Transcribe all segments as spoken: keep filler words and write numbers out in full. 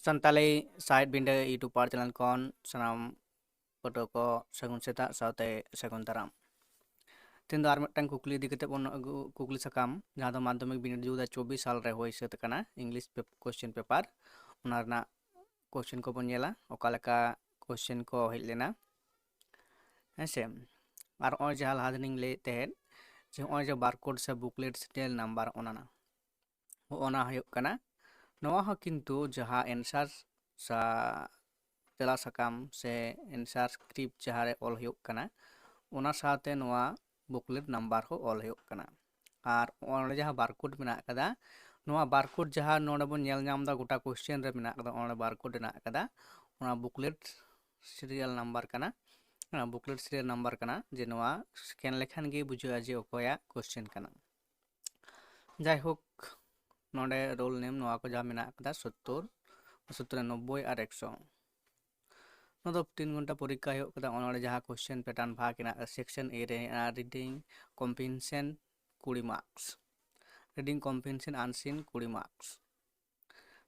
ᱥᱟᱱᱛᱟᱞᱤ ᱥᱟᱶᱦᱮᱫ ᱵᱤᱸᱰᱟᱹ YouTube ᱯᱟᱨ channel ᱠᱷᱚᱱ ᱥᱟᱱᱟᱢ ᱯᱟᱹᱴᱷᱩᱣᱟᱹ ᱠᱚ ᱥᱟᱹᱜᱩᱱ ᱥᱮᱛᱟᱜ ᱥᱟᱶᱛᱮ ᱥᱟᱹᱜᱩᱱ ᱫᱟᱨᱟᱢ᱾ ᱛᱮᱦᱮᱧ ᱫᱚ ᱟᱨ ᱢᱤᱫᱴᱟᱝ ᱠᱩᱠᱞᱤ ᱤᱫᱤ ᱠᱟᱛᱮ ᱵᱚᱱ ᱟᱹᱜᱩ, ᱠᱩᱠᱞᱤ ᱥᱟᱠᱟᱢ, ᱡᱟᱦᱟᱸ ᱫᱚ ᱢᱟᱫᱽᱫᱷᱚᱢᱤᱠ ᱵᱤᱱᱤᱰ ᱫᱩ ᱦᱟᱡᱟᱨ ᱪᱚᱵᱵᱤᱥ ᱥᱟᱞ ᱨᱮ ᱦᱩᱭ ᱥᱟᱹᱛ ᱟᱠᱟᱱᱟ, English question paper, ᱚᱱᱟ ᱨᱮᱱᱟᱜ question ᱠᱚᱵᱚᱱ ᱧᱮᱞᱟ, ᱚᱠᱟ ᱞᱮᱠᱟ question ᱠᱚ ᱦᱮᱡ ᱞᱮᱱᱟ᱾ ᱦᱮᱸ ᱥᱮ? ᱟᱨ ᱱᱚᱜᱼᱚᱭ ᱡᱟᱦᱟᱸ ᱞᱟᱦᱟ ᱫᱤᱱᱤᱧ ᱞᱟᱹᱭᱮᱫ ᱛᱟᱦᱮᱸᱫ, ᱡᱮ ᱱᱚᱜᱼᱚᱭ ᱡᱮ barcode ᱥᱮ booklet serial number, ᱚᱱᱟ ᱱᱟ-, ᱚᱱᱟ ᱦᱩᱭᱩᱜ ᱠᱟᱱᱟ᱾ ᱱᱚᱣᱟ ᱦᱚᱸ ᱠᱤᱱᱛᱩ ᱡᱟᱦᱟᱸ answer ᱥᱟ-, ᱛᱮᱞᱟ ᱥᱟᱠᱟᱢ ᱥᱮ answer script ᱡᱟᱦᱟᱸ ᱨᱮ ᱚᱞ ᱦᱩᱭᱩᱜ ᱠᱟᱱᱟ, ᱚᱱᱟ ᱥᱟᱶᱛᱮ ᱱᱚᱣᱟ booklet number ᱦᱚᱸ ᱚᱞ ᱦᱩᱭᱩᱜ ᱠᱟᱱᱟ᱾ ᱟᱨ ᱚᱸᱰᱮ ᱡᱟᱦᱟᱸ barcode ᱢᱮᱱᱟᱜ ᱟᱠᱟᱫᱟ, ᱱᱚᱣᱟ barcode ᱡᱟᱦᱟᱸ ᱱᱚᱰᱮ ᱵᱚᱱ ᱧᱮᱞ ᱧᱟᱢ ᱮᱫᱟ, ᱜᱚᱴᱟ question ᱨᱮ ᱢᱮᱱᱟᱜ ᱟᱠᱟᱫᱟ, ᱚᱸᱰᱮ barcode ᱢᱮᱱᱟᱜ ᱟᱠᱟᱫᱟ, ᱚᱱᱟ booklet serial number ᱠᱟᱱᱟ, ᱚᱱᱟ booklet serial number ᱠᱟᱱᱟ, ᱡᱮ ᱱᱚᱣᱟ scan ᱞᱮᱠᱷᱟᱱ ᱜᱮ ᱵᱩᱡᱷᱟᱹᱜᱼᱟ ᱡᱮ ᱚᱠᱚᱭᱟᱜ question ᱠᱟᱱᱟ᱾ ᱡᱟᱭᱦᱳᱠ, ᱱᱚᱰᱮ roll name ᱱᱚᱣᱟ ᱠᱚ ᱡᱟᱦᱟᱸ ᱢᱮᱱᱟᱜ ᱟᱠᱟᱫᱟ, ᱥᱳᱛᱛᱳᱨ, ᱥᱳᱛᱛᱳᱨ, ᱱᱚᱵᱵᱳᱭ ᱟᱨ ᱮᱠᱥᱚ᱾ ᱱᱚᱣᱟ ᱫᱚ ᱛᱤᱱ ᱜᱷᱚᱱᱴᱟ ᱯᱚᱨᱤᱠᱠᱷᱟ ᱦᱩᱭᱩᱜ ᱠᱟᱱᱟ᱾ ᱚᱱᱟ ᱨᱮ ᱡᱟᱦᱟᱸ question pattern ᱵᱷᱟᱜᱽ ᱦᱮᱱᱟᱜ ᱟᱠᱟᱫᱟ, section A ᱨᱮ ᱦᱮᱱᱟᱜᱼᱟ reading comprehension ᱠᱩᱲᱤ marks, reading comprehension unseen ᱠᱩᱲᱤ marks,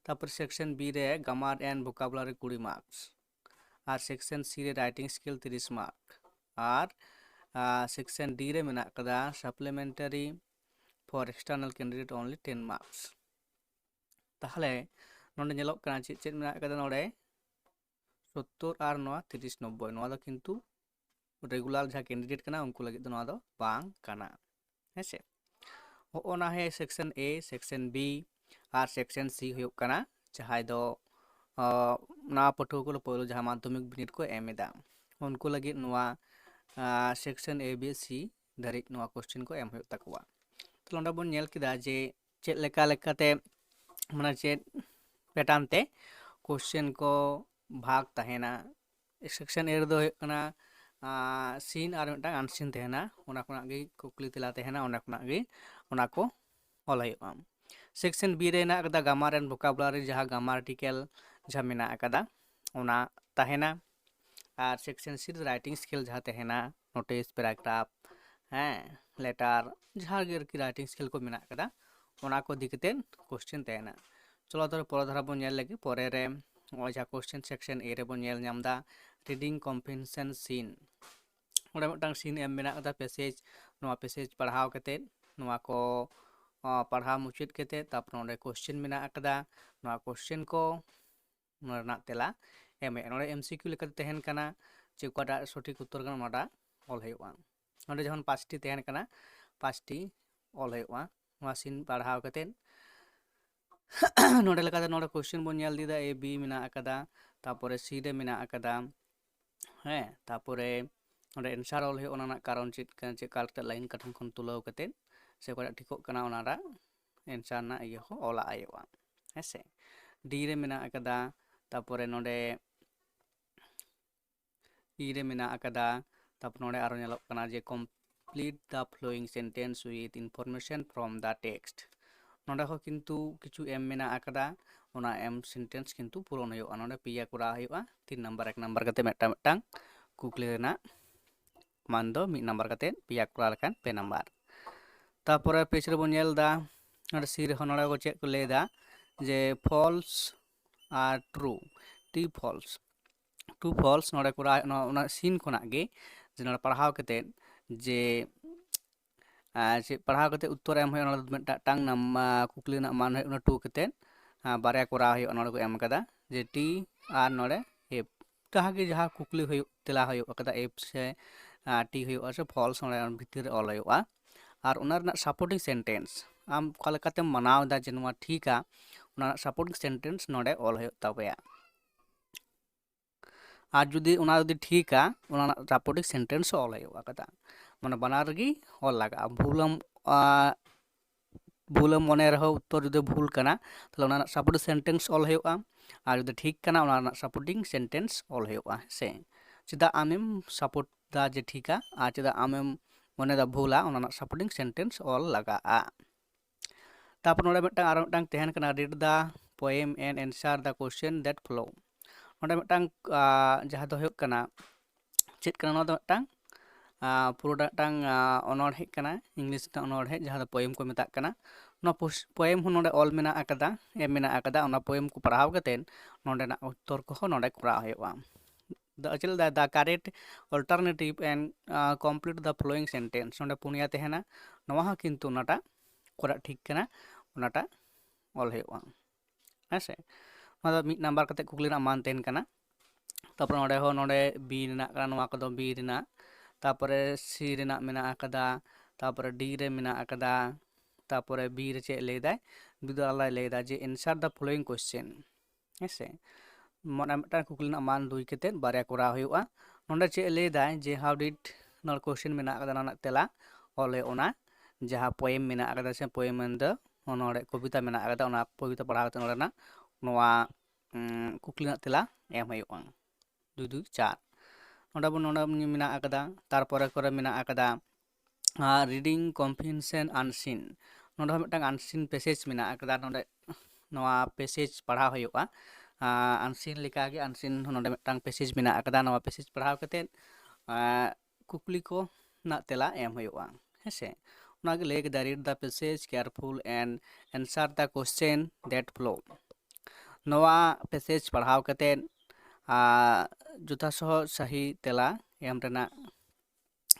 ᱛᱟᱨᱯᱚᱨ section B ᱨᱮ grammar and vocabulary ᱠᱩᱲᱤ marks, ᱟᱨ section C ᱨᱮ writing skill ᱛᱤᱨᱤᱥ mark, ᱟᱨ section D ᱨᱮ ᱢᱮᱱᱟᱜ ᱟᱠᱟᱫᱟ supplementary for external candidate only ten marks᱾ ᱛᱟᱦᱚᱞᱮ ᱱᱚᱰᱮ ᱧᱮᱞᱚᱜ ᱠᱟᱱᱟ ᱪᱮᱫ ᱪᱮᱫ ᱢᱮᱱᱟᱜ ᱟᱠᱟᱫᱟ ᱱᱚᱰᱮ, ᱥᱳᱛᱛᱳᱨ ᱟᱨ ᱱᱚᱣᱟ ᱛᱤᱨᱤᱥ ᱱᱚᱵᱵᱳᱭ, ᱱᱚᱣᱟ ᱫᱚ ᱠᱤᱱᱛᱩ regular ᱡᱟᱦᱟᱸ candidate ᱠᱟᱱᱟ ᱩᱱᱠᱩ ᱞᱟᱹᱜᱤᱫ ᱫᱚ ᱱᱚᱣᱟ ᱫᱚ ᱵᱟᱝ ᱠᱟᱱᱟ᱾ ᱦᱮᱸ ᱥᱮ? ᱦᱚᱸᱜᱼᱚ ᱱᱟ ᱦᱮᱸ section A, section B R section C ᱦᱩᱭᱩᱜ ᱠᱟᱱᱟ ᱡᱟᱦᱟᱸᱭ ᱫᱚ, ᱟᱸ, ᱱᱟᱣᱟ ᱯᱟᱹᱴᱷᱩᱣᱟᱹ ᱠᱚ ᱯᱳᱭᱞᱳ ᱡᱟᱦᱟᱸ ᱢᱟᱫᱽᱫᱷᱚᱢᱤᱠ ᱵᱤᱱᱤᱰ ᱠᱚ ᱮᱢ ᱮᱫᱟ, ᱩᱱᱠᱩ ᱞᱟᱹᱜᱤᱫ ᱱᱚᱣᱟ, ᱟᱸ, section A, B, C ᱫᱷᱟᱹᱨᱤᱡ ᱱᱚᱣᱟ question ᱠᱚ ᱮᱢ ᱦᱩᱭᱩᱜ ᱛᱟᱠᱚᱣᱟ᱾ ᱛᱟᱦᱞᱮ ᱚᱸᱰᱮ ᱵᱚᱱ ᱧᱮᱞ ᱠᱮᱫᱟ ᱡᱮ ᱪᱮᱫ ᱞᱮᱠᱟ ᱞᱮᱠᱟᱛᱮ, ᱢᱟᱱᱮ ᱪᱮᱫ pattern ᱛᱮ question ᱠᱚ ᱵᱷᱟᱜᱽ ᱛᱟᱦᱮᱱᱟ᱾ Section A ᱨᱮᱫᱚ ᱦᱩᱭᱩᱜ ᱠᱟᱱᱟ, ᱟᱸ, seen ᱟᱨ ᱢᱤᱫᱴᱟᱝ unseen ᱛᱟᱦᱮᱱᱟ, ᱚᱱᱟ ᱠᱷᱚᱱᱟᱜ ᱜᱮ ᱠᱩᱠᱞᱤ ᱛᱮᱞᱟ ᱛᱟᱦᱮᱱᱟ, ᱚᱱᱟ ᱠᱷᱚᱱᱟᱜ ᱜᱮ ᱚᱱᱟ ᱠᱚ ᱚᱞ ᱦᱩᱭᱩᱜᱼᱟ᱾ Section B ᱨᱮ ᱦᱮᱱᱟᱜ ᱟᱠᱟᱫᱟ grammar and vocabulary, ᱡᱟᱦᱟᱸ grammatical ᱡᱟᱦᱟᱸ ᱢᱮᱱᱟᱜ ᱟᱠᱟᱫᱟ ᱚᱱᱟ ᱛᱟᱦᱮᱱᱟ, ᱟᱨ section C ᱨᱮ writing skill ᱡᱟᱦᱟᱸ ᱛᱟᱦᱮᱱᱟ, notice, paragraph, ᱦᱮᱸ, letter, ᱡᱟᱦᱟᱸ ᱜᱮ ᱟᱨᱠᱤ writing skill ᱠᱚ ᱢᱮᱱᱟᱜ ᱟᱠᱟᱫᱟ, ᱚᱱᱟ ᱠᱚ ᱤᱫᱤ ᱠᱟᱛᱮᱫ question ᱛᱟᱦᱮᱱᱟ᱾ ᱪᱚᱞᱚ ᱛᱟᱦᱚᱞᱮ ᱯᱚᱨᱮ ᱫᱷᱟᱨᱟ ᱵᱚᱱ ᱧᱮᱞ ᱞᱮᱜᱮ᱾ ᱯᱚᱨᱮ ᱨᱮ ᱱᱚᱜᱼᱚᱭ ᱡᱟᱦᱟᱸ question section A ᱨᱮᱵᱚᱱ ᱧᱮᱞ ᱧᱟᱢ ᱮᱫᱟ, reading comprehension scene᱾ ᱚᱸᱰᱮ ᱢᱤᱫᱴᱟᱝ scene ᱮᱢ ᱢᱮᱱᱟᱜ ᱟᱠᱟᱫᱟ, passage, ᱱᱚᱣᱟ passage ᱯᱟᱲᱦᱟᱣ ᱠᱟᱛᱮᱫ, ᱱᱚᱣᱟ ᱠᱚ ᱯᱟᱲᱦᱟᱣ ᱢᱩᱪᱟᱹᱫ ᱠᱟᱛᱮᱫ, ᱛᱟᱨᱯᱚᱨ ᱱᱚᱰᱮ question ᱢᱮᱱᱟᱜ ᱟᱠᱟᱫᱟ, ᱱᱚᱣᱟ question ᱠᱚ, ᱱᱚᱣᱟ ᱨᱮᱱᱟᱜ ᱛᱮᱞᱟ ᱮᱢ ᱦᱩᱭᱩᱜᱼᱟ᱾ ᱱᱚᱰᱮ M C Q ᱞᱮᱠᱟᱛᱮ ᱛᱟᱦᱮᱱ ᱠᱟᱱᱟ ᱡᱮ ᱚᱠᱟᱴᱟᱜ ᱥᱚᱴᱷᱤᱠ ᱩᱛᱛᱚᱨ ᱠᱟᱱᱟ, ᱚᱱᱟᱴᱟᱜ ᱚᱞ ᱦᱩᱭᱩᱜᱼᱟ᱾ ᱱᱚᱰᱮ ᱡᱮᱢᱚᱱ ᱯᱟᱸᱪᱴᱤ ᱛᱟᱦᱮᱱ ᱠᱟᱱᱟ, ᱯᱟᱸᱪᱴᱤ ᱚᱞ ᱦᱩᱭᱩᱜᱼᱟ᱾ ᱱᱚᱣᱟ scene ᱯᱟᱲᱦᱟᱣ ᱠᱟᱛᱮᱫ ᱱᱚᱰᱮ ᱞᱮᱠᱟᱛᱮ ᱱᱚᱰᱮ question ᱵᱚᱱ ᱧᱮᱞ ᱤᱫᱤᱭᱮᱫᱟ, A B ᱢᱮᱱᱟᱜ ᱟᱠᱟᱫᱟ, ᱛᱟᱨᱯᱚᱨᱮ C ᱨᱮ ᱢᱮᱱᱟᱜ ᱟᱠᱟᱫᱟ, ᱦᱮᱸ, ᱛᱟᱨᱯᱚᱨᱮ ᱱᱚᱰᱮ answer ᱚᱞ ᱦᱩᱭᱩᱜᱼᱟ, ᱚᱱᱟ ᱨᱮᱱᱟᱜ ᱠᱟᱨᱚᱱ ᱪᱮᱫ ᱠᱟᱱᱟ, ᱪᱮᱫ ᱠᱟ ᱠᱟᱛᱮ line ᱠᱟᱴᱷᱟᱢ ᱠᱷᱚᱱ ᱛᱩᱞᱟᱹᱣ ᱠᱟᱛᱮᱫ ᱥᱮ ᱚᱠᱟᱴᱟᱜ ᱴᱷᱤᱠᱚᱜ ᱠᱟᱱᱟ, ᱚᱱᱟ ᱨᱮᱱᱟᱜ answer ᱨᱮᱱᱟᱜ ᱤᱭᱟᱹ ᱦᱚᱸ ᱚᱞᱟᱜ ᱦᱩᱭᱩᱜᱼᱟ, ᱦᱮᱸ ᱥᱮ᱾ D ᱨᱮ ᱢᱮᱱᱟᱜ ᱟᱠᱟᱫᱟ, ᱛᱟᱨᱯᱚᱨᱮ ᱱᱚᱰᱮ E ᱨᱮ ᱢᱮᱱᱟᱜ ᱟᱠᱟᱫᱟ᱾ ᱛᱟᱨᱯᱚᱨ ᱱᱚᱰᱮ ᱟᱨᱚ ᱧᱮᱞᱚᱜ ᱠᱟᱱᱟ ᱡᱮ complete the following sentence with information from the text᱾ ᱱᱚᱰᱮ ᱦᱚᱸ ᱠᱤᱱᱛᱩ ᱠᱤᱪᱷᱩ ᱮᱢ ᱢᱮᱱᱟᱜ ᱟᱠᱟᱫᱟ, ᱚᱱᱟ ᱮᱢ sentence ᱠᱤᱱᱛᱩ ᱯᱩᱨᱚᱱ ᱦᱩᱭᱩᱜᱼᱟ᱾ ᱱᱚᱰᱮ ᱯᱮᱭᱟ ᱠᱚᱨᱟᱣ ᱦᱩᱭᱩᱜᱼᱟ, ᱛᱤᱱ ᱱᱟᱢᱵᱟᱨ, ᱮᱠ ᱱᱟᱢᱵᱟᱨ ᱠᱟᱛᱮ ᱢᱤᱫᱴᱟᱝ ᱢᱤᱫᱴᱟᱝ ᱠᱩᱠᱞᱤ ᱨᱮᱱᱟᱜ ᱢᱟᱱ ᱫᱚ ᱢᱤᱫ ᱱᱟᱢᱵᱟᱨ ᱠᱟᱛᱮ, ᱯᱮᱭᱟ ᱠᱚᱨᱟᱣ ᱞᱮᱠᱷᱟᱱ ᱯᱮ ᱱᱟᱢᱵᱟᱨ᱾ ᱛᱟᱨᱯᱚᱨᱮ page ᱨᱮᱵᱚᱱ ᱧᱮᱞ ᱮᱫᱟ, ᱱᱚᱰᱮ C ᱨᱮᱦᱚᱸ ᱱᱚᱰᱮ ᱠᱚ ᱪᱮᱫ ᱠᱚ ᱞᱟᱹᱭ ᱮᱫᱟ ᱡᱮ false ᱟᱨ true, T false, true false ᱱᱚᱰᱮ ᱠᱚᱨᱟᱣ, ᱚᱱᱟ, ᱚᱱᱟ scene ᱠᱷᱚᱱᱟᱜ ᱜᱮ, ᱡᱮ ᱱᱚᱰᱮ ᱯᱟᱲᱦᱟᱣ ᱠᱟᱛᱮᱫ ᱡᱮ, ᱟᱨ ᱪᱮᱫ ᱯᱟᱲᱦᱟᱣ ᱠᱟᱛᱮᱫ ᱩᱛᱛᱚᱨ ᱮᱢ ᱦᱩᱭᱩᱜᱼᱟ, ᱚᱱᱟ ᱫᱚ ᱢᱤᱫᱴᱟᱝ ᱱᱟᱢ-, ᱠᱩᱠᱞᱤ ᱨᱮᱱᱟᱜ ᱢᱟᱱ ᱦᱩᱭᱩᱜ ᱠᱟᱱᱟ two ᱠᱟᱛᱮᱫ, ᱟᱨ ᱵᱟᱨᱭᱟ ᱠᱚᱨᱟᱣ ᱦᱩᱭᱩᱜᱼᱟ, ᱱᱚᱰᱮ ᱠᱚ ᱮᱢ ᱠᱟᱫᱟ ᱡᱮ T ᱟᱨ ᱱᱚᱰᱮ F᱾ ᱡᱟᱦᱟᱸ ᱜᱮ ᱡᱟᱦᱟᱸ ᱠᱩᱠᱞᱤ ᱦᱩᱭᱩᱜ, ᱛᱮᱞᱟ ᱦᱩᱭᱩᱜ ᱠᱟᱫᱟ, F ᱥᱮ, ᱟᱨ T ᱦᱩᱭᱩᱜᱼᱟ ᱥᱮ false, ᱚᱱᱟ ᱵᱷᱤᱛᱤᱨ ᱨᱮ ᱚᱞ ᱦᱩᱭᱩᱜᱼᱟ᱾ ᱟᱨ ᱚᱱᱟ ᱨᱮᱱᱟᱜ supporting sentence ᱟᱢ ᱚᱠᱟ ᱞᱮᱠᱟᱛᱮᱢ ᱢᱟᱱᱟᱣ ᱮᱫᱟ ᱡᱮ ᱱᱚᱣᱟ ᱴᱷᱤᱠᱟ, ᱚᱱᱟ ᱨᱮᱱᱟᱜ supporting sentence ᱱᱚᱰᱮ ᱚᱞ ᱦᱩᱭᱩᱜ ᱛᱟᱯᱮᱭᱟ᱾ ᱟᱨ ᱡᱩᱫᱤ ᱚᱱᱟ ᱡᱩᱫᱤ ᱴᱷᱤᱠᱟ, ᱚᱱᱟ ᱨᱮᱱᱟᱜ supporting sentence ᱦᱚᱸ ᱚᱞ ᱦᱩᱭᱩᱜ ᱠᱟᱫᱟ, ᱢᱟᱱᱮ ᱵᱟᱱᱟᱨ ᱨᱮᱜᱮ ᱚᱞ ᱞᱟᱜᱟᱜᱼᱟ᱾ ᱵᱷᱩᱞᱮᱢ, ᱟᱸ, ᱵᱷᱩᱞᱮᱢ ᱢᱚᱱᱮ ᱨᱮᱦᱚᱸ, ᱩᱛᱛᱚᱨ ᱡᱩᱫᱤ ᱵᱷᱩᱞ ᱠᱟᱱᱟ, ᱛᱟᱦᱞᱮ ᱚᱱᱟ ᱨᱮᱱᱟᱜ supporting sentence ᱚᱞ ᱦᱩᱭᱩᱜᱼᱟ᱾ ᱟᱨ ᱡᱩᱫᱤ ᱴᱷᱤᱠ ᱠᱟᱱᱟ, ᱚᱱᱟ ᱨᱮᱱᱟᱜ supporting sentence ᱚᱞ ᱦᱩᱭᱩᱜᱼᱟ, ᱦᱮᱸ ᱥᱮ᱾ ᱪᱮᱫᱟᱜ ᱟᱢᱮᱢ support ᱫᱟ ᱡᱮ ᱴᱷᱤᱠᱟ, ᱟᱨ ᱪᱮᱫᱟᱜ ᱟᱢᱮᱢ ᱢᱚᱱᱮᱫᱟ ᱵᱷᱩᱞᱟ, ᱚᱱᱟ ᱨᱮᱱᱟᱜ supporting sentence ᱚᱞ ᱞᱟᱜᱟᱜᱼᱟ᱾ ᱛᱟᱨᱯᱚᱨ ᱱᱚᱰᱮ ᱢᱤᱫᱴᱟᱝ, ᱟᱨᱚ ᱢᱤᱫᱴᱟᱝ ᱛᱟᱦᱮᱱ ᱠᱟᱱᱟ, read the poem and answer the question that follow᱾ ᱱᱚᱰᱮ ᱢᱤᱫᱴᱟᱝ, ᱟᱸ, ᱡᱟᱦᱟᱸ ᱫᱚ ᱦᱩᱭᱩᱜ ᱠᱟᱱᱟ, ᱪᱮᱫ ᱠᱟᱱᱟ ᱱᱚᱣᱟ ᱫᱚ? ᱢᱤᱫᱴᱟᱝ, ᱟᱸ, ᱯᱩᱨᱟᱹᱴᱟ ᱢᱤᱫᱴᱟᱝ, ᱟᱸ, ᱚᱱᱚᱬᱦᱮ ᱠᱟᱱᱟ, English ᱨᱮᱱᱟᱜ ᱚᱱᱚᱬᱦᱮ, ᱡᱟᱦᱟᱸ ᱫᱚ poem ᱠᱚ ᱢᱮᱛᱟᱜ ᱠᱟᱱᱟ᱾ ᱱᱚᱣᱟ ᱯᱳᱭᱮᱢ ᱦᱚᱸ ᱱᱚᱰᱮ ᱚᱞ ᱢᱮᱱᱟᱜ ᱟᱠᱟᱫᱟ, ᱮᱢ ᱢᱮᱱᱟᱜ ᱟᱠᱟᱫᱟ, ᱚᱱᱟ ᱯᱳᱭᱮᱢ ᱠᱚ ᱯᱟᱲᱦᱟᱣ ᱠᱟᱛᱮᱫ ᱱᱚᱰᱮᱱᱟᱜ ᱩᱛᱛᱚᱨ ᱠᱚᱦᱚᱸ ᱱᱚᱰᱮ ᱠᱚᱨᱟᱣ ᱦᱩᱭᱩᱜᱼᱟ᱾ The, ᱪᱮᱫ ᱞᱮᱠᱟ, the correct alternative and, uh, complete the following sentence, ᱱᱚᱰᱮ ᱯᱩᱱᱭᱟ ᱛᱟᱦᱮᱱᱟ, ᱱᱚᱣᱟ ᱦᱚᱸ ᱠᱤᱱᱛᱩ ᱚᱱᱟᱴᱟᱜ ᱠᱚᱨᱟᱜ ᱴᱷᱤᱠ ᱠᱟᱱᱟ, ᱚᱱᱟᱴᱟᱜ ᱚᱞ ᱦᱩᱭᱩᱜᱼᱟ᱾ ᱦᱮᱸ ᱥᱮ, ᱱᱚᱣᱟ ᱫᱚ ᱢᱤᱫ ᱱᱟᱢᱵᱟᱨ ᱠᱟᱛᱮ ᱠᱩᱠᱞᱤ ᱨᱮᱱᱟᱜ ᱢᱟᱱ ᱛᱟᱦᱮᱱ ᱠᱟᱱᱟ᱾ ᱛᱟᱨᱯᱚᱨᱮ ᱱᱚᱰᱮ ᱦᱚᱸ, ᱱᱚᱰᱮ ᱵᱤ ᱨᱮᱱᱟᱜ ᱠᱟᱱᱟ, ᱱᱚᱣᱟ ᱠᱚᱫᱚ ᱵᱤ ᱨᱮᱱᱟᱜ, ᱛᱟᱨᱯᱚᱨᱮ ᱥᱤ ᱨᱮᱱᱟᱜ ᱢᱮᱱᱟᱜ ᱟᱠᱟᱫᱟ, ᱛᱟᱨᱯᱚᱨᱮ ᱰᱤ ᱨᱮ ᱢᱮᱱᱟᱜ ᱟᱠᱟᱫᱟ, ᱛᱟᱨᱯᱚᱨᱮ ᱵᱤ ᱨᱮ ᱪᱮᱫ ᱞᱟᱹᱭ ᱫᱟᱭ, ᱵᱤ ᱫᱚ ᱟᱞᱟᱭ ᱞᱟᱹᱭ ᱫᱟ ᱡᱮ answer the following question, ᱦᱮᱸ ᱥᱮ, ᱢᱟᱱᱮ ᱢᱤᱫᱴᱟᱝ ᱠᱩᱠᱞᱤ ᱨᱮᱱᱟᱜ ᱢᱟᱱ ᱫᱩᱭ ᱠᱟᱛᱮᱫ ᱵᱟᱨᱭᱟ ᱠᱚᱨᱟᱣ ᱦᱩᱭᱩᱜᱼᱟ᱾ ᱱᱚᱰᱮ ᱪᱮᱫ ᱞᱟᱹᱭ ᱫᱟᱭ ᱡᱮ how did, ᱱᱚᱰᱮ question ᱢᱮᱱᱟᱜ ᱟᱠᱟᱫᱟ, ᱚᱱᱟ ᱨᱮᱱᱟᱜ ᱛᱮᱞᱟ ᱚᱞ ᱦᱩᱭᱩᱜᱼᱟ, ᱚᱱᱟ ᱡᱟᱦᱟᱸ ᱯᱳᱭᱮᱢ ᱢᱮᱱᱟᱜ ᱟᱠᱟᱫᱟ ᱥᱮ ᱯᱳᱭᱮᱢ ᱢᱮᱱᱫᱚ ᱚᱱᱚᱬᱦᱮ ᱠᱚᱵᱤᱛᱟ ᱢᱮᱱᱟᱜ ᱟᱠᱟᱫᱟ, ᱚᱱᱟ ᱠᱚᱵᱤᱛᱟ ᱯᱟᱲᱦᱟᱣ ᱠᱟᱛᱮ ᱱᱚᱰᱮᱱᱟᱜ ᱱᱚᱣᱟ, ᱩᱸ, ᱠᱩᱠᱞᱤ ᱨᱮᱱᱟᱜ ᱛᱮᱞᱟ ᱮᱢ ᱦᱩᱭᱩᱜᱼᱟ᱾ ᱫᱩᱭ ᱫᱩᱭ ᱪᱟᱨ᱾ ᱱᱚᱰᱮ ᱵᱚᱱ, ᱱᱚᱰᱮ ᱢᱮᱱᱟᱜ ᱟᱠᱟᱫᱟ, ᱛᱟᱨᱯᱚᱨᱮ ᱠᱚᱨᱮ ᱢᱮᱱᱟᱜ ᱟᱠᱟᱫᱟ, ᱟᱨ reading comprehension unseen᱾ ᱱᱚᱰᱮ ᱦᱚᱸ ᱢᱤᱫᱴᱟᱝ unseen passage ᱢᱮᱱᱟᱜ ᱟᱠᱟᱫᱟ᱾ ᱱᱚᱰᱮ ᱱᱚᱣᱟ passage ᱯᱟᱲᱦᱟᱣ ᱦᱩᱭᱩᱜᱼᱟ᱾ ᱟᱨ unseen ᱞᱮᱠᱟᱜᱮ unseen ᱦᱚᱸ ᱱᱚᱰᱮ ᱢᱤᱫᱴᱟᱝ passage ᱢᱮᱱᱟᱜ ᱟᱠᱟᱫᱟ᱾ ᱱᱚᱣᱟ passage ᱯᱟᱲᱦᱟᱣ ᱠᱟᱛᱮᱫ, ᱟᱨ ᱠᱩᱠᱞᱤ ᱠᱚ ᱨᱮᱱᱟᱜ ᱛᱮᱞᱟ ᱮᱢ ᱦᱩᱭᱩᱜᱼᱟ, ᱦᱮᱸ ᱥᱮ᱾ ᱚᱱᱟᱜᱮ ᱞᱟᱹᱭ ᱠᱮᱫᱟ, read the passage careful and answer the question that follow᱾ ᱱᱚᱣᱟ passage ᱯᱟᱲᱦᱟᱣ ᱠᱟᱛᱮᱫ, ᱟᱨ ᱡᱚᱛᱷᱟᱥᱚᱦᱚ ᱥᱟᱹᱦᱤ ᱛᱮᱞᱟ ᱮᱢ ᱨᱮᱱᱟᱜ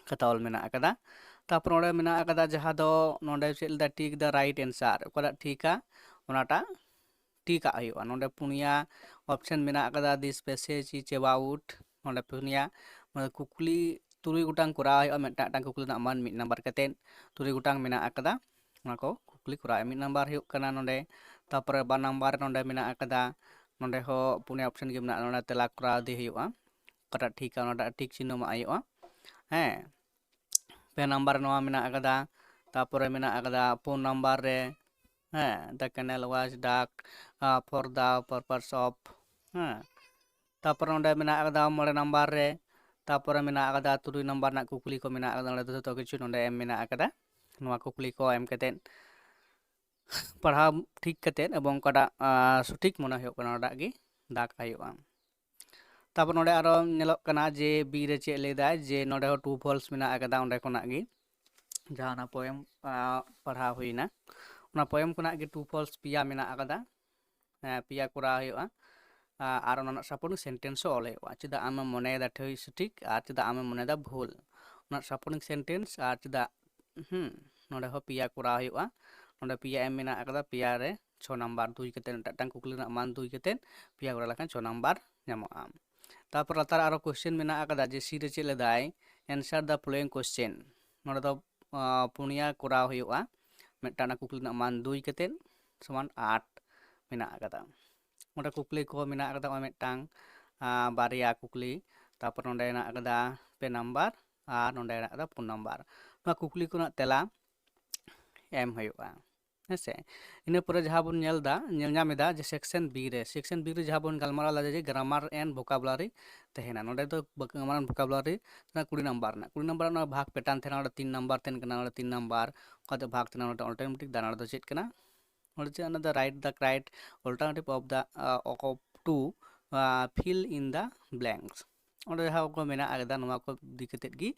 ᱠᱟᱛᱷᱟ ᱚᱞ ᱢᱮᱱᱟᱜ ᱟᱠᱟᱫᱟ᱾ ᱛᱟᱨᱯᱚᱨ ᱱᱚᱰᱮ ᱢᱮᱱᱟᱜ ᱟᱠᱟᱫᱟ ᱡᱟᱦᱟᱸ ᱫᱚ ᱱᱚᱰᱮ ᱪᱮᱫ ᱞᱮᱠᱟ, tick the right answer, ᱚᱠᱟᱴᱟᱜ ᱴᱷᱤᱠᱟ ᱚᱱᱟᱴᱟᱜ ᱴᱤᱠ ᱟᱜ ᱦᱩᱭᱩᱜᱼᱟ᱾ ᱱᱚᱰᱮ ᱯᱩᱱᱭᱟ option ᱢᱮᱱᱟᱜ ᱟᱠᱟᱫᱟ, this passage is about, ᱱᱚᱰᱮ ᱯᱩᱱᱭᱟ, ᱢᱟᱱᱮ ᱠᱩᱠᱞᱤ ᱛᱩᱨᱩᱭ ᱜᱚᱴᱟᱝ ᱠᱚᱨᱟᱣ ᱦᱩᱭᱩᱜᱼᱟ, ᱢᱤᱫᱴᱟᱝ, ᱢᱤᱫᱴᱟᱝ ᱠᱩᱠᱞᱤ ᱨᱮᱱᱟᱜ ᱢᱟᱱ ᱢᱤᱫ ᱱᱟᱢᱵᱟᱨ ᱠᱟᱛᱮᱫ ᱛᱩᱨᱩᱭ ᱜᱚᱴᱟᱝ ᱢᱮᱱᱟᱜ ᱟᱠᱟᱫᱟ, ᱚᱱᱟ ᱠᱚ ᱠᱩᱠᱞᱤ ᱠᱚᱨᱟᱣ ᱦᱩᱭᱩᱜᱼᱟ᱾ ᱢᱤᱫ ᱱᱟᱢᱵᱟᱨ ᱦᱩᱭᱩᱜ ᱠᱟᱱᱟ ᱱᱚᱰᱮ, ᱛᱟᱨᱯᱚᱨᱮ ᱵᱟᱨ ᱱᱟᱢᱵᱟᱨ ᱨᱮ ᱱᱚᱰᱮ ᱢᱮᱱᱟᱜ ᱟᱠᱟᱫᱟ, ᱱᱚᱰᱮ ᱦᱚᱸ ᱯᱩᱱᱭᱟ option ᱜᱮ ᱢᱮᱱᱟᱜᱼᱟ, ᱱᱚᱰᱮ ᱛᱮᱞᱟ ᱠᱚᱨᱟᱣ ᱤᱫᱤ ᱦᱩᱭᱩᱜᱼᱟ, ᱚᱠᱟᱴᱟᱜ ᱴᱷᱤᱠᱟ ᱚᱱᱟᱴᱟᱜ ᱴᱤᱠ ᱪᱤᱱᱦᱟᱹ ᱮᱢᱟᱜ ᱦᱩᱭᱩᱜᱼᱟ᱾ ᱦᱮᱸ, ᱯᱮ ᱱᱟᱢᱵᱟᱨ ᱨᱮ ᱱᱚᱣᱟ ᱢᱮᱱᱟᱜ ᱟᱠᱟᱫᱟ, ᱛᱟᱨᱯᱚᱨᱮ ᱢᱮᱱᱟᱜ ᱟᱠᱟᱫᱟ ᱯᱩᱱ ᱱᱟᱢᱵᱟᱨ ᱨᱮ, ᱦᱮᱸ, the canal was dug, uh, for the purpose of, ᱦᱮᱸ, ᱛᱟᱨᱯᱚᱨᱮ ᱱᱚᱰᱮ ᱢᱮᱱᱟᱜ ᱟᱠᱟᱫᱟ ᱢᱚᱬᱮ ᱱᱟᱢᱵᱟᱨ ᱨᱮ, ᱛᱟᱨᱯᱚᱨᱮ ᱢᱮᱱᱟᱜ ᱟᱠᱟᱫᱟ ᱛᱩᱨᱩᱭ ᱱᱟᱢᱵᱟᱨ ᱨᱮᱱᱟᱜ ᱠᱩᱠᱞᱤ ᱠᱚ ᱢᱮᱱᱟᱜ ᱟᱠᱟᱫᱟ᱾ ᱱᱚᱰᱮ ᱫᱚ ᱡᱚᱛᱚ ᱠᱤᱪᱷᱩ ᱱᱚᱰᱮ ᱮᱢ ᱢᱮᱱᱟᱜ ᱟᱠᱟᱫᱟ᱾ ᱱᱚᱣᱟ ᱠᱩᱠᱞᱤ ᱠᱚ ᱮᱢ ᱠᱟᱛᱮᱫ ᱯᱟᱲᱦᱟᱣ ᱴᱷᱤᱠ ᱠᱟᱛᱮᱫ ᱮᱵᱚᱝ ᱚᱠᱟᱴᱟᱜ, ᱟᱸ, ᱥᱚᱴᱷᱤᱠ ᱢᱚᱱᱮ ᱦᱩᱭᱩᱜ ᱠᱟᱱᱟ ᱚᱱᱟᱴᱟᱜ ᱜᱮ ᱫᱟᱜᱽ ᱦᱩᱭᱩᱜᱼᱟ᱾ ᱛᱟᱨᱯᱚᱨ ᱱᱚᱰᱮ ᱟᱨᱚ ᱧᱮᱞᱚᱜ ᱠᱟᱱᱟ ᱡᱮ ᱵᱤ ᱨᱮ ᱪᱮᱫ ᱞᱟᱹᱭ ᱫᱟᱭ, ᱡᱮ ᱱᱚᱰᱮ ᱦᱚᱸ true false ᱢᱮᱱᱟᱜ ᱟᱠᱟᱫᱟ, ᱚᱸᱰᱮ ᱠᱷᱚᱱᱟᱜ ᱜᱮ ᱡᱟᱦᱟᱸ ᱚᱱᱟ ᱯᱳᱭᱮᱢ, ᱟᱸ, ᱯᱟᱲᱦᱟᱣ ᱦᱩᱭᱱᱟ, ᱚᱱᱟ poem ᱠᱷᱚᱱᱟᱜ ᱜᱮ true false ᱯᱮᱭᱟ ᱢᱮᱱᱟᱜ ᱟᱠᱟᱫᱟ᱾ ᱦᱮᱸ, ᱯᱮᱭᱟ ᱠᱚᱨᱟᱣ ᱦᱩᱭᱩᱜᱼᱟ᱾ ᱟᱨ ᱚᱱᱟ ᱨᱮᱱᱟᱜ supporting sentence ᱦᱚᱸ ᱚᱞ ᱦᱩᱭᱩᱜᱼᱟ, ᱪᱮᱫᱟᱜ ᱟᱢᱮᱢ ᱢᱚᱱᱮᱭᱮᱫᱟ ᱴᱷᱤᱠ ᱥᱚᱴᱷᱤᱠ ᱟᱨ ᱪᱮᱫᱟᱜ ᱟᱢᱮᱢ ᱢᱚᱱᱮᱭᱮᱫᱟ ᱵᱷᱩᱞ᱾ ᱚᱱᱟ supporting sentence ᱟᱨ ᱪᱮᱫᱟᱜ, ᱦᱩᱸ, ᱱᱚᱰᱮ ᱦᱚᱸ ᱯᱮᱭᱟ ᱠᱚᱨᱟᱣ ᱦᱩᱭᱩᱜᱼᱟ᱾ ᱱᱚᱰᱮ ᱯᱮᱭᱟ ᱮᱢ ᱢᱮᱱᱟᱜ ᱟᱠᱟᱫᱟ, ᱯᱮᱭᱟ ᱨᱮ ᱪᱷᱚ ᱱᱟᱢᱵᱟᱨ ᱫᱩᱭ ᱠᱟᱛᱮ, ᱢᱤᱫᱴᱟᱝ ᱠᱩᱠᱞᱤ ᱨᱮᱱᱟᱜ ᱢᱟᱱ ᱫᱩᱭ ᱠᱟᱛᱮ ᱯᱮᱭᱟ ᱠᱚᱨᱟᱣ ᱞᱮᱠᱷᱟᱱ ᱪᱷᱚ ᱱᱟᱢᱵᱟᱨ ᱧᱟᱢᱚᱜᱼᱟ᱾ ᱛᱟᱨᱯᱚᱨ ᱞᱟᱛᱟᱨ ᱟᱨᱚ question ᱢᱮᱱᱟᱜ ᱟᱠᱟᱫᱟ ᱡᱮ C ᱨᱮ ᱪᱮᱫ ᱞᱮᱫᱟᱭ, answer the following question᱾ ᱱᱚᱰᱮ ᱫᱚ ᱯᱩᱱᱭᱟ ᱠᱚᱨᱟᱣ ᱦᱩᱭᱩᱜᱼᱟ᱾ ᱢᱤᱫᱴᱟᱝ ᱨᱮᱱᱟᱜ ᱠᱩᱠᱞᱤ ᱨᱮᱱᱟᱜ ᱢᱟᱱ ᱫᱩᱭ ᱠᱟᱛᱮ ᱥᱚᱢᱟᱱ ᱟᱴ ᱢᱮᱱᱟᱜ ᱟᱠᱟᱫᱟ᱾ ᱚᱸᱰᱮ ᱠᱩᱠᱞᱤ ᱠᱚ ᱢᱮᱱᱟᱜ ᱟᱠᱟᱫᱟ ᱱᱚᱜᱼᱚᱭ ᱢᱤᱫᱴᱟᱝ, ᱵᱟᱨᱭᱟ ᱠᱩᱠᱞᱤ, ᱛᱟᱨᱯᱚᱨ ᱱᱚᱰᱮ ᱦᱮᱱᱟᱜ ᱟᱠᱟᱫᱟ ᱯᱮ ᱱᱟᱢᱵᱟᱨ ᱟᱨ ᱱᱚᱰᱮ ᱦᱮᱱᱟᱜ ᱟᱠᱟᱫᱟ ᱯᱩᱱ ᱱᱟᱢᱵᱟᱨ᱾ ᱱᱚᱣᱟ ᱠᱩᱠᱞᱤ ᱠᱚ ᱨᱮᱱᱟᱜ ᱛᱮᱞᱟ ᱮᱢ ᱦᱩᱭᱩᱜᱼᱟ, ᱦᱮᱸ ᱥᱮ᱾ ᱤᱱᱟᱹ ᱯᱚᱨᱮ ᱡᱟᱦᱟᱸ ᱵᱚᱱ ᱧᱮᱞ ᱮᱫᱟ, ᱧᱮᱞ ᱧᱟᱢ ᱮᱫᱟ ᱡᱮ section B ᱨᱮ, section B ᱨᱮ ᱡᱟᱦᱟᱸ ᱵᱚᱱ ᱜᱟᱞᱢᱟᱨᱟᱣ ᱞᱮᱫᱟ ᱡᱮ grammar and vocabulary ᱛᱟᱦᱮᱱᱟ, ᱱᱚᱰᱮ ᱫᱚ grammar and vocabulary ᱠᱩᱲᱤ ᱱᱟᱢᱵᱟᱨ ᱨᱮᱱᱟᱜ, ᱠᱩᱲᱤ ᱱᱟᱢᱵᱟᱨ ᱨᱮᱱᱟᱜ ᱵᱷᱟᱜᱽ pattern ᱛᱟᱦᱮᱱᱟ, ᱱᱚᱰᱮ ᱛᱤᱱ ᱱᱟᱢᱵᱟᱨ ᱛᱟᱦᱮᱱ ᱠᱟᱱᱟ, ᱱᱚᱰᱮ ᱛᱤᱱ ᱱᱟᱢᱵᱟᱨ, ᱚᱱᱠᱟᱛᱮ ᱵᱷᱟᱜᱽ ᱛᱟᱦᱮᱱᱟ, ᱱᱚᱰᱮ alternative ᱫᱟᱱᱟ ᱨᱮᱫᱚ ᱪᱮᱫ ᱠᱟᱱᱟ, ᱱᱚᱰᱮ ᱪᱮᱫ ᱚᱱᱟ ᱫᱚ write the correct alternative of the, uh, of to, uh, fill in the blanks᱾ ᱚᱸᱰᱮ ᱡᱟᱦᱟᱸ ᱠᱚ ᱢᱮᱱᱟᱜ ᱟᱠᱟᱫᱟ, ᱱᱚᱣᱟ ᱠᱚ ᱤᱫᱤ ᱠᱟᱛᱮᱫ ᱜᱮ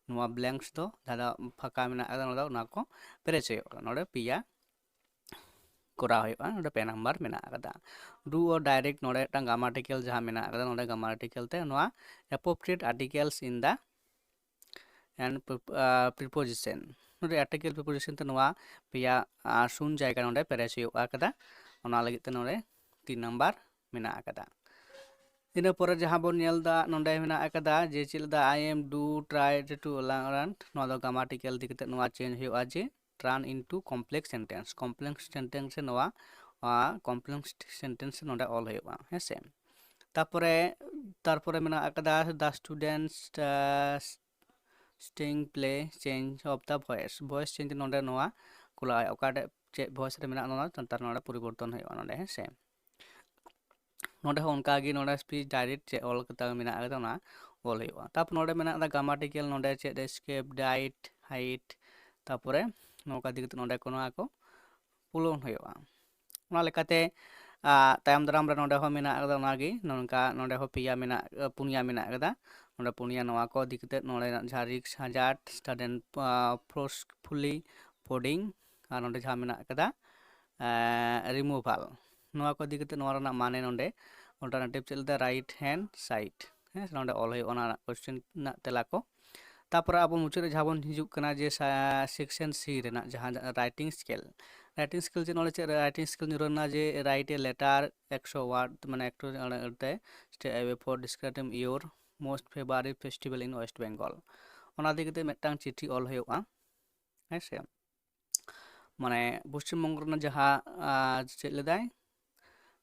ᱱᱚᱣᱟ blanks ᱫᱚ, ᱡᱟᱦᱟᱸ ᱫᱚ ᱯᱷᱟᱸᱠᱟ ᱢᱮᱱᱟᱜ ᱟᱠᱟᱫᱟ, ᱱᱚᱣᱟ ᱫᱚ, ᱚᱱᱟ ᱠᱚ ᱯᱮᱨᱮᱡ ᱦᱩᱭᱩᱜ ᱠᱟᱱᱟ᱾ ᱱᱚᱰᱮ ᱯᱮᱭᱟ ᱠᱚᱨᱟᱣ ᱦᱩᱭᱩᱜᱼᱟ, ᱱᱚᱰᱮ ᱯᱮ ᱱᱟᱢᱵᱟᱨ ᱢᱮᱱᱟᱜ ᱟᱠᱟᱫᱟ᱾ Do or direct, ᱱᱚᱰᱮ ᱢᱤᱫᱴᱟᱝ grammatical ᱡᱟᱦᱟᱸ ᱢᱮᱱᱟᱜ ᱟᱠᱟᱫᱟ, ᱱᱚᱰᱮ grammatical ᱛᱮ ᱱᱚᱣᱟ appropriate articles in the and pre-, uh, preposition᱾ ᱱᱚᱰᱮ article preposition ᱛᱮ ᱱᱚᱣᱟ ᱯᱮᱭᱟ, ᱟᱨ, ᱥᱩᱱ ᱡᱟᱭᱜᱟ ᱱᱚᱰᱮ ᱯᱮᱨᱮᱡ ᱦᱩᱭᱩᱜ ᱟᱠᱟᱫᱟ, ᱚᱱᱟ ᱞᱟᱹᱜᱤᱫ ᱛᱮ ᱱᱚᱰᱮ ᱛᱤᱱ ᱱᱟᱢᱵᱟᱨ ᱢᱮᱱᱟᱜ ᱟᱠᱟᱫᱟ᱾ ᱤᱱᱟᱹ ᱯᱚᱨᱮ ᱡᱟᱦᱟᱸ ᱵᱚᱱ ᱧᱮᱞ ᱮᱫᱟ, ᱱᱚᱰᱮ ᱢᱮᱱᱟᱜ ᱟᱠᱟᱫᱟ ᱡᱮ ᱪᱮᱫ ᱞᱮᱫᱟ, I am do try to learn, ᱱᱚᱣᱟ ᱫᱚ grammatical ᱤᱫᱤ ᱠᱟᱛᱮ ᱱᱚᱣᱟ change ᱦᱩᱭᱩᱜᱼᱟ ᱡᱮ turn into complex sentence, complex sentence ᱨᱮ ᱱᱚᱣᱟ, ᱟᱨ, complex sentence ᱱᱚᱰᱮ ᱚᱞ ᱦᱩᱭᱩᱜᱼᱟ, ᱦᱮᱸ ᱥᱮ᱾ ᱛᱟᱨᱯᱚᱨᱮ, ᱛᱟᱨᱯᱚᱨᱮ ᱢᱮᱱᱟᱜ ᱟᱠᱟᱫᱟ the students, uh, sting play change of the voice, voice change ᱱᱚᱰᱮ ᱱᱚᱣᱟ ᱠᱚᱨᱟᱣ ᱦᱩᱭᱩᱜᱼᱟ, ᱚᱠᱟᱴᱟᱜ ᱪᱮᱫ voice ᱨᱮ ᱢᱮᱱᱟᱜᱼᱟ, ᱱᱚᱣᱟ ᱱᱮᱛᱟᱨ ᱱᱚᱰᱮ ᱯᱚᱨᱤᱵᱚᱨᱛᱚᱱ ᱦᱩᱭᱩᱜᱼᱟ ᱱᱚᱰᱮ, ᱦᱮᱸ ᱥᱮ᱾ ᱱᱚᱰᱮ ᱦᱚᱸ ᱚᱱᱠᱟ ᱜᱮ ᱱᱚᱰᱮ speech direct ᱪᱮᱫ ᱚᱞ ᱠᱟᱛᱮ ᱢᱮᱱᱟᱜ ᱟᱠᱟᱫᱟ, ᱚᱱᱟ ᱚᱞ ᱦᱩᱭᱩᱜᱼᱟ᱾ ᱛᱟᱨᱯᱚᱨ ᱱᱚᱰᱮ ᱢᱮᱱᱟᱜ ᱟᱠᱟᱫᱟ grammatical, ᱱᱚᱰᱮ ᱪᱮᱫ escape, diet, hide, ᱛᱟᱨᱯᱚᱨᱮ ᱱᱚᱝᱠᱟ ᱤᱫᱤ ᱠᱟᱛᱮ ᱱᱚᱰᱮ ᱠᱚ ᱱᱚᱣᱟ ᱠᱚ ᱯᱩᱨᱚᱱ ᱦᱩᱭᱩᱜᱼᱟ᱾ ᱚᱱᱟ ᱞᱮᱠᱟᱛᱮ, ᱟ, ᱛᱟᱭᱚᱢ ᱫᱟᱨᱟᱢ ᱨᱮ ᱱᱚᱰᱮ ᱦᱚᱸ ᱢᱮᱱᱟᱜ ᱟᱠᱟᱫᱟ ᱚᱱᱟᱜᱮ, ᱱᱚᱝᱠᱟ ᱱᱚᱰᱮ ᱦᱚᱸ ᱯᱮᱭᱟ ᱢᱮᱱᱟᱜ, ᱯᱩᱱᱭᱟ ᱢᱮᱱᱟᱜ ᱟᱠᱟᱫᱟ᱾ ᱱᱚᱰᱮ ᱯᱩᱱᱭᱟ ᱱᱚᱣᱟ ᱠᱚ ᱤᱫᱤ ᱠᱟᱛᱮ ᱱᱚᱰᱮᱱᱟᱜ ᱡᱟᱦᱟᱸ risk hazard, sudden, ᱟ, forcefully folding, ᱟᱨ ᱱᱚᱰᱮ ᱡᱟᱦᱟᱸ ᱢᱮᱱᱟᱜ ᱟᱠᱟᱫᱟ ᱨᱤᱢᱩᱵᱷᱟᱞ, ᱱᱚᱣᱟ ᱠᱚ ᱤᱫᱤ ᱠᱟᱛᱮ ᱱᱚᱣᱟ ᱨᱮᱱᱟᱜ ᱢᱟᱱᱮ ᱱᱚᱰᱮ ᱚᱞᱴᱟᱨᱱᱮᱴᱤᱵᱷ ᱪᱮᱫ ᱞᱮᱠᱟ right hand side, ᱦᱮᱸ, ᱱᱚᱰᱮ ᱚᱞ ᱦᱩᱭᱩᱜᱼᱟ ᱚᱱᱟ ᱨᱮᱱᱟᱜ ᱠᱚᱥᱪᱮᱱ ᱨᱮᱱᱟᱜ ᱛᱮᱞᱟ ᱠᱚ᱾ ᱛᱟᱯᱚᱨᱮ ᱟᱵᱚ ᱢᱩᱪᱟᱹᱫ ᱨᱮ ᱡᱟᱦᱟᱸ ᱵᱚᱱ ᱦᱤᱡᱩᱜ ᱠᱟᱱᱟ ᱡᱮ ᱥᱮᱠᱥᱮᱱ ᱥᱤ ᱨᱮᱱᱟᱜ ᱡᱟᱦᱟᱸ ᱨᱟᱭᱴᱤᱝ ᱥᱠᱮᱞ, ᱨᱟᱭᱴᱤᱝ ᱥᱠᱮᱞ ᱪᱮᱫ ᱱᱚᱰᱮ ᱪᱮᱫ ᱨᱟᱭᱴᱤᱝ ᱥᱠᱮᱞ ᱧᱩᱨᱦᱟᱹ ᱞᱮᱱᱟ ᱡᱮ write a letter ᱮᱠᱥᱚ word, ᱢᱟᱱᱮ ᱮᱠᱴᱩ ᱚᱱᱟ ᱛᱮ stay away for describing your most favorite festival in West Bengal, ᱚᱱᱟ ᱤᱫᱤ ᱠᱟᱛᱮ ᱢᱤᱫᱴᱟᱝ ᱪᱤᱴᱷᱤ ᱚᱞ ᱦᱩᱭᱩᱜᱼᱟ, ᱦᱮᱸ ᱥᱮ᱾ ᱢᱟᱱᱮ ᱯᱚᱥᱪᱤᱢ ᱵᱚᱝᱜᱚ ᱨᱮᱱᱟᱜ ᱡᱟᱦᱟᱸ ᱟᱨ ᱪᱮᱫ ᱞᱮᱫᱟᱭ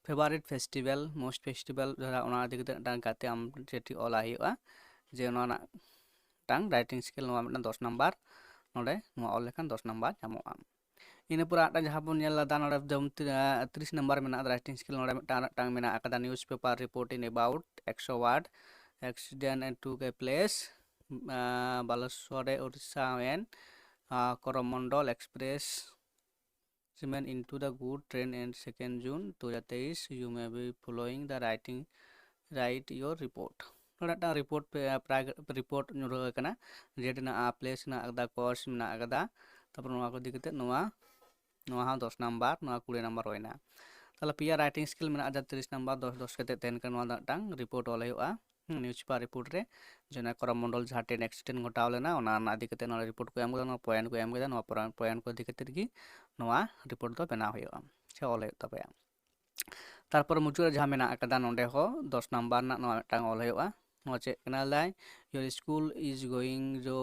ᱯᱷᱮᱵᱟᱨᱤᱴ ᱯᱷᱮᱥᱴᱤᱵᱮᱞ, ᱢᱳᱥᱴ ᱯᱷᱮᱥᱴᱤᱵᱮᱞ, ᱡᱟᱦᱟᱸ ᱚᱱᱟ ᱤᱫᱤ ᱠᱟᱛᱮ ᱢᱤᱫᱴᱟᱝ ᱜᱟᱛᱮ ᱟᱢ ᱪᱤᱴᱷᱤ ᱚᱞ ᱟᱭ ᱦᱩᱭᱩᱜᱼᱟ ᱡᱮ ᱱᱚᱣᱟ ᱨᱮᱱᱟᱜ ᱢᱤᱫᱴᱟᱝ ᱨᱟᱭᱴᱤᱝ ᱥᱠᱮᱞ, ᱱᱚᱣᱟ ᱢᱤᱫᱴᱟᱝ ᱫᱚᱥ ᱱᱟᱢᱵᱟᱨ, ᱱᱚᱰᱮ ᱱᱚᱣᱟ ᱚᱞ ᱞᱮᱠᱷᱟᱱ ᱫᱚᱥ ᱱᱟᱢᱵᱟᱨ ᱧᱟᱢᱚᱜᱼᱟ᱾ ᱤᱱᱟᱹ ᱯᱚᱨᱮ ᱟᱨ ᱢᱤᱫᱴᱟᱝ ᱡᱟᱦᱟᱸ ᱵᱚᱱ ᱧᱮᱞ ᱞᱮᱫᱟ ᱱᱚᱰᱮ ᱡᱮᱢᱚᱱ ᱛᱤ-, ᱟᱸ, ᱛᱤᱨᱤᱥ ᱱᱟᱢᱵᱟᱨ ᱢᱮᱱᱟᱜᱼᱟ ᱨᱟᱭᱴᱤᱝ ᱥᱠᱮᱞ, ᱱᱚᱰᱮ ᱢᱤᱫᱴᱟᱝ ᱟᱨ ᱢᱤᱫᱴᱟᱝ ᱢᱮᱱᱟᱜ ᱟᱠᱟᱫᱟ newspaper reporting about ᱮᱠᱥᱚ word accident and took a place, ᱟᱸ, ᱵᱟᱞᱮᱥᱣᱚᱨ ᱨᱮ ᱳᱰᱤᱥᱟ ᱮᱱ, ᱟᱸ, ᱠᱚᱨᱚᱢᱚᱱᱰᱚᱞ ᱮᱠᱥᱯᱨᱮᱥ ᱥᱤᱢᱮᱱ into the good train and second June two thousand twenty-three, you may be following the writing, write your report. ᱱᱚᱰᱮ ᱢᱤᱫᱴᱟᱝ ᱨᱤᱯᱳᱨᱴ ᱯᱮ, ᱯᱨᱟᱭ ᱨᱤᱯᱳᱨᱴ ᱧᱩᱨᱦᱟᱹ ᱟᱠᱟᱱᱟ, ᱡᱮ ᱨᱮᱱᱟᱜ ᱯᱞᱮᱥ ᱢᱮᱱᱟᱜ ᱟᱠᱟᱫᱟ, ᱠᱳᱨᱥ ᱢᱮᱱᱟᱜ ᱟᱠᱟᱫᱟ, ᱛᱟᱨᱯᱚᱨ ᱱᱚᱣᱟ ᱠᱚ ᱤᱫᱤ ᱠᱟᱛᱮ ᱱᱚᱣᱟ, ᱱᱚᱣᱟ ᱦᱚᱸ ᱫᱚᱥ ᱱᱟᱢᱵᱟᱨ, ᱱᱚᱣᱟ ᱠᱩᱲᱤ ᱱᱟᱢᱵᱟᱨ ᱦᱩᱭᱱᱟ᱾ ᱛᱟᱦᱚᱞᱮ ᱯᱮᱭᱟ ᱨᱟᱭᱴᱤᱝ ᱥᱠᱮᱞ ᱢᱮᱱᱟᱜᱼᱟ, ᱡᱟᱦᱟᱸ ᱛᱤᱨᱤᱥ ᱱᱟᱢᱵᱟᱨ ᱫᱚᱥ ᱫᱚᱥ ᱠᱟᱛᱮ ᱛᱟᱦᱮᱱ ᱠᱟᱱᱟ, ᱱᱚᱣᱟ ᱫᱚ ᱢᱤᱫᱴᱟᱝ ᱨᱤᱯᱳᱨᱴ ᱚᱞ ᱦᱩᱭᱩᱜᱼᱟ᱾ ᱱᱤᱭᱩᱡᱽ ᱯᱮᱯᱟᱨ ᱨᱤᱯᱳᱨᱴ ᱨᱮ ᱡᱮ ᱱᱚᱣᱟ ᱠᱚᱨᱚᱢ ᱢᱚᱱᱰᱚᱞ ᱡᱟᱦᱟᱸ ᱴᱨᱮᱱ ᱮᱠᱥᱤᱰᱮᱱᱴ ᱜᱷᱚᱴᱟᱣ ᱞᱮᱱᱟ, ᱚᱱᱟ ᱨᱮᱱᱟᱜ ᱤᱫᱤ ᱠᱟᱛᱮ ᱱᱚᱰᱮ ᱨᱤᱯᱳᱨᱴ ᱠᱚ ᱮᱢ ᱠᱟᱫᱟ, ᱱᱚᱣᱟ ᱯᱚᱭᱮᱱᱴ ᱠᱚ ᱮᱢ ᱠᱟᱫᱟ, ᱱᱚᱣᱟ ᱯᱚᱭᱮᱱᱴ ᱠᱚ ᱤᱫᱤ ᱠᱟᱛᱮ ᱜᱮ ᱱᱚᱣᱟ ᱨᱤᱯᱳᱨᱴ ᱫᱚ ᱵᱮᱱᱟᱣ ᱦᱩᱭᱩᱜᱼᱟ ᱥᱮ ᱚᱞ ᱦᱩᱭᱩᱜ ᱛᱟᱯᱮᱭᱟ᱾ ᱛᱟᱨᱯᱚᱨ ᱢᱩᱪᱟᱹᱫ ᱨᱮ ᱡᱟᱦᱟᱸ ᱢᱮᱱᱟᱜ ᱟᱠᱟᱫᱟ ᱱᱚᱰᱮ ᱦᱚᱸ ᱫᱚᱥ ᱱᱟᱢᱵᱟᱨ ᱨᱮᱱᱟᱜ ᱱᱚᱣᱟ ᱢᱤᱫᱴᱟᱝ ᱚᱞ ᱦᱩᱭᱩᱜᱼᱟ᱾ ᱱᱚᱣᱟ ᱪᱮᱫ ᱠᱟᱱᱟ ᱞᱟᱹᱭ, your school is going to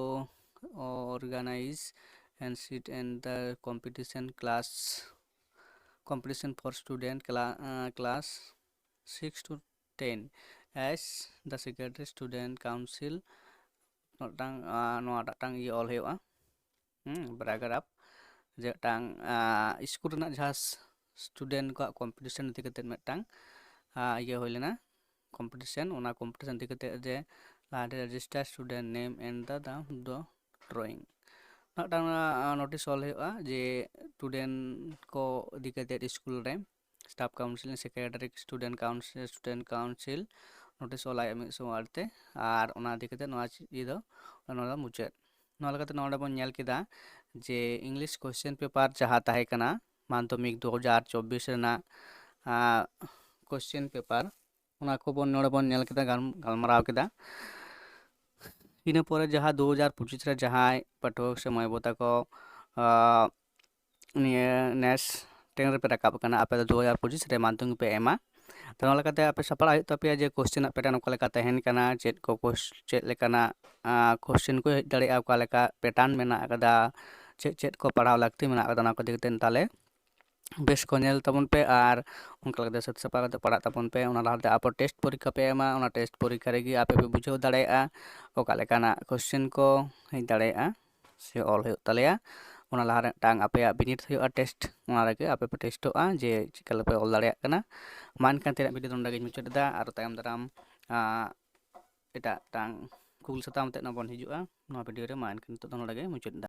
organize and sit in the competition class, competition for student cla-, uh, class six to ten as the secretary student council, ᱢᱤᱫᱴᱟᱝ, ᱟᱸ, ᱱᱚᱣᱟ ᱢᱤᱫᱴᱟᱝ ᱤᱭᱟᱹ ᱚᱞ ᱦᱩᱭᱩᱜᱼᱟ, ᱦᱩᱸ, paragraph, ᱡᱮ ᱢᱤᱫᱴᱟᱝ, ᱟᱸ, ᱥᱠᱩᱞ ᱨᱮᱱᱟᱜ ᱡᱟᱦᱟᱸ student ᱠᱚᱣᱟᱜ competition ᱤᱫᱤ ᱠᱟᱛᱮ ᱢᱤᱫᱴᱟᱝ, ᱟᱸ, ᱤᱭᱟᱹ ᱦᱩᱭ ᱞᱮᱱᱟ, competition, ᱚᱱᱟ competition ᱤᱫᱤ ᱠᱟᱛᱮ ᱡᱮ ᱞᱟᱦᱟᱨᱮ register student name and the, the, the drawing, ᱢᱤᱫᱴᱟᱝ, ᱟᱸ, ᱱᱳᱴᱤᱥ ᱚᱞ ᱦᱩᱭᱩᱜᱼᱟ ᱡᱮ student ᱠᱚ ᱤᱫᱤ ᱠᱟᱛᱮ ᱥᱠᱩᱞ ᱨᱮ staff council, secretary, student council, student council notice ᱚᱞᱟᱭ ᱢᱤᱫ ᱥᱚᱢᱚᱭ ᱛᱮ, ᱟᱨ ᱚᱱᱟ ᱤᱫᱤ ᱠᱟᱛᱮ ᱱᱚᱣᱟ ᱪᱮ-, ᱤᱭᱟᱹ ᱫᱚ, ᱱᱚᱣᱟ ᱫᱚ ᱢᱩᱪᱟᱹᱫ᱾ ᱱᱚᱣᱟ ᱞᱮᱠᱟᱛᱮ ᱱᱚᱰᱮ ᱵᱚᱱ ᱧᱮᱞ ᱠᱮᱫᱟ ᱡᱮ English question paper ᱡᱟᱦᱟᱸ ᱛᱟᱦᱮᱸ ᱠᱟᱱᱟ ᱢᱟᱫᱽᱫᱷᱚᱢᱤᱠ ᱫᱩ ᱦᱟᱡᱟᱨ ᱪᱚᱵᱵᱤᱥ ᱨᱮᱱᱟᱜ question paper, ᱚᱱᱟ ᱠᱚᱵᱚᱱ ᱱᱚᱰᱮ ᱵᱚᱱ ᱧᱮᱞ ᱠᱮᱫᱟ, ᱜᱟᱞ- ᱜᱟᱞᱢᱟᱨᱟᱣ ᱠᱮᱫᱟ᱾ ᱤᱱᱟᱹ ᱯᱚᱨᱮ ᱡᱟᱦᱟᱸ ᱫᱩ ᱦᱟᱡᱟᱨ ᱯᱚᱸᱪᱤᱥ ᱨᱮ ᱡᱟᱦᱟᱸᱭ ᱯᱟᱹᱴᱷᱩᱣᱟᱹ ᱥᱮ ᱢᱟᱹᱭ ᱵᱟᱹᱵᱩ ᱛᱟᱠᱚ ᱱᱤᱭᱟᱹ ᱱᱮᱥ ᱴᱮᱱ ᱨᱮᱯᱮ ᱨᱟᱠᱟᱵ ᱟᱠᱟᱱᱟ, ᱟᱯᱮ ᱫᱚ ᱫᱩ ᱦᱟᱡᱟᱨ ᱯᱚᱸᱪᱤᱥ ᱨᱮ ᱢᱟᱫᱽᱫᱷᱚᱢᱤᱠ ᱯᱮ ᱮᱢᱟ᱾ ᱛᱚ ᱱᱚᱣᱟ ᱞᱮᱠᱟᱛᱮ ᱟᱯᱮ ᱥᱟᱯᱲᱟᱣ ᱦᱩᱭᱩᱜ ᱛᱟᱯᱮᱭᱟ ᱡᱮ question ᱨᱮᱱᱟᱜ pattern ᱚᱠᱟ ᱞᱮᱠᱟ ᱛᱟᱦᱮᱱ ᱠᱟᱱᱟ, ᱪᱮᱫ ᱠᱚ ᱠᱳᱥ- ᱪᱮᱫ ᱞᱮᱠᱟᱱᱟᱜ question ᱠᱚ ᱦᱮᱡ ᱫᱟᱲᱮᱭᱟᱜᱼᱟ, ᱚᱠᱟ ᱞᱮᱠᱟ pattern ᱢᱮᱱᱟᱜ ᱟᱠᱟᱫᱟ, ᱪᱮᱫ ᱪᱮᱫ ᱠᱚ ᱯᱟᱲᱦᱟᱣ ᱞᱟᱹᱠᱛᱤ ᱢᱮᱱᱟᱜ ᱟᱠᱟᱫᱟ, ᱚᱱᱟ ᱠᱚ ᱤᱫᱤ ᱠᱟᱛᱮ ᱛᱟᱦᱚᱞᱮ ᱵᱮᱥ ᱠᱚ ᱧᱮᱞ ᱛᱟᱵᱚᱱ ᱯᱮ ᱟᱨ ᱚᱱᱠᱟ ᱞᱮᱠᱟᱛᱮ ᱥᱟᱹᱛ ᱥᱟᱯᱲᱟᱣ ᱠᱟᱛᱮ ᱯᱟᱲᱦᱟᱜ ᱛᱟᱵᱚᱱ ᱯᱮ᱾ ᱚᱱᱟ ᱞᱟᱦᱟᱛᱮ ᱟᱯᱮ test ᱯᱚᱨᱤᱠᱠᱷᱟ ᱯᱮ ᱮᱢᱟ, ᱚᱱᱟ test ᱯᱚᱨᱤᱠᱠᱷᱟ ᱨᱮᱜᱮ ᱟᱯᱮ ᱯᱮ ᱵᱩᱡᱷᱟᱹᱣ ᱫᱟᱲᱮᱭᱟᱜᱼᱟ ᱚᱠᱟ ᱞᱮᱠᱟᱱᱟᱜ question ᱠᱚ ᱦᱮᱡ ᱫᱟᱲᱮᱭᱟᱜᱼᱟ ᱥᱮ ᱚᱞ ᱦᱩᱭᱩᱜ ᱛᱟᱞᱮᱭᱟ᱾ ᱚᱱᱟ ᱞᱟᱦᱟ ᱨᱮ ᱢᱤᱫᱴᱟᱝ ᱟᱯᱮᱭᱟᱜ ᱵᱤᱱᱤᱰ ᱦᱩᱭᱩᱜᱼᱟ, test, ᱚᱱᱟ ᱨᱮᱜᱮ ᱟᱯᱮ ᱯᱮ ᱴᱮᱥᱴᱚᱜᱼᱟ ᱡᱮ ᱪᱮᱫ ᱞᱮᱠᱟ ᱯᱮ ᱚᱞ ᱫᱟᱲᱮᱭᱟᱜ ᱠᱟᱱᱟ᱾ ᱢᱟ ᱮᱱᱠᱷᱟᱱ ᱛᱮᱦᱮᱧᱟᱜ ᱵᱷᱤᱰᱤᱭᱳ ᱫᱚ ᱱᱚᱰᱮ ᱜᱤᱧ ᱢᱩᱪᱟᱹᱫ ᱮᱫᱟ, ᱟᱨ ᱛᱟᱭᱚᱢ ᱫᱟᱨᱟᱢ ᱟᱸ, ᱮᱴᱟᱜ ᱢᱤᱫᱴᱟᱝ ᱠᱩᱠᱞᱤ ᱥᱟᱛᱟᱢ ᱟᱛᱮᱫ ᱱᱚᱰᱮ ᱵᱚᱱ ᱦᱤᱡᱩᱜᱼᱟ᱾ ᱱᱚᱣᱟ ᱵᱷᱤᱰᱤᱭᱳ ᱨᱮ ᱢᱟ ᱮᱱᱠᱷᱟᱱ ᱱᱤᱛᱚᱜ ᱫᱚ ᱱᱚᱰᱮ ᱜᱮ ᱢᱩᱪᱟᱹᱫ ᱮᱫᱟ᱾